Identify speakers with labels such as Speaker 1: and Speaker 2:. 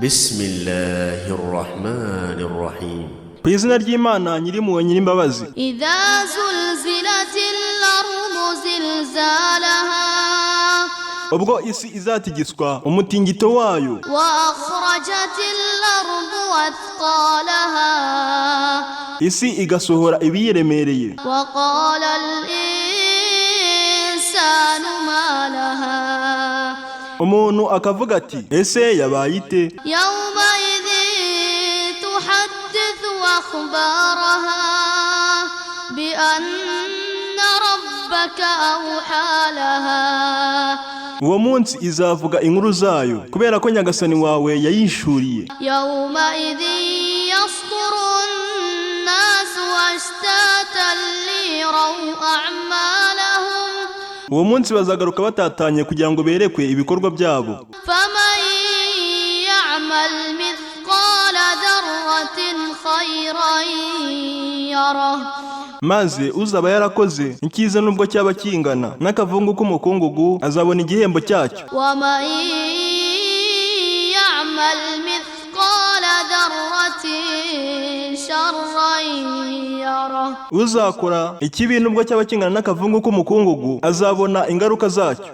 Speaker 1: بسم الله الرحمن الرحيم.
Speaker 2: Ku izina ry'Imana Nyirimpuhwe Nyirimbabazi.
Speaker 3: إذا زلزلت الأرض زلزالها،
Speaker 2: Ubwo isi izatigizwa umutingito wayo،
Speaker 3: وأخرجت الأرض أثقالها،
Speaker 2: isi igasohora ibiyiremereye،
Speaker 3: وقال الإنسان ما لها.
Speaker 2: Umuntu akavuga ati: "Ese yabaye ite?"
Speaker 3: يومئذ تحدث أخبارها بأن ربك أوحى لها.
Speaker 2: Uwo munsi izavuga inkuru zayo kubera ko Nyagasani wawe yayihishuriye.
Speaker 3: يومئذ يصدر الناس أشتاتا ليروا أعمالهم.
Speaker 2: Uwo munsi bazagaruka batatanye kugira ngo berekwe ibikorwa byabo.
Speaker 3: فمن يعمل مثقال ذرة خيرا يره.
Speaker 2: Maze uzaba yarakoze icyiza nubwo cyaba kingana n'akavungu k'umukungugu azabona igihembo cyacyo.
Speaker 3: ومن يعمل مثقال ذرة شرا يره.
Speaker 2: Uzakora ikibi nubwo cyaba kingana n'akavungu k'umukungugu azabona ingaruka zacyo.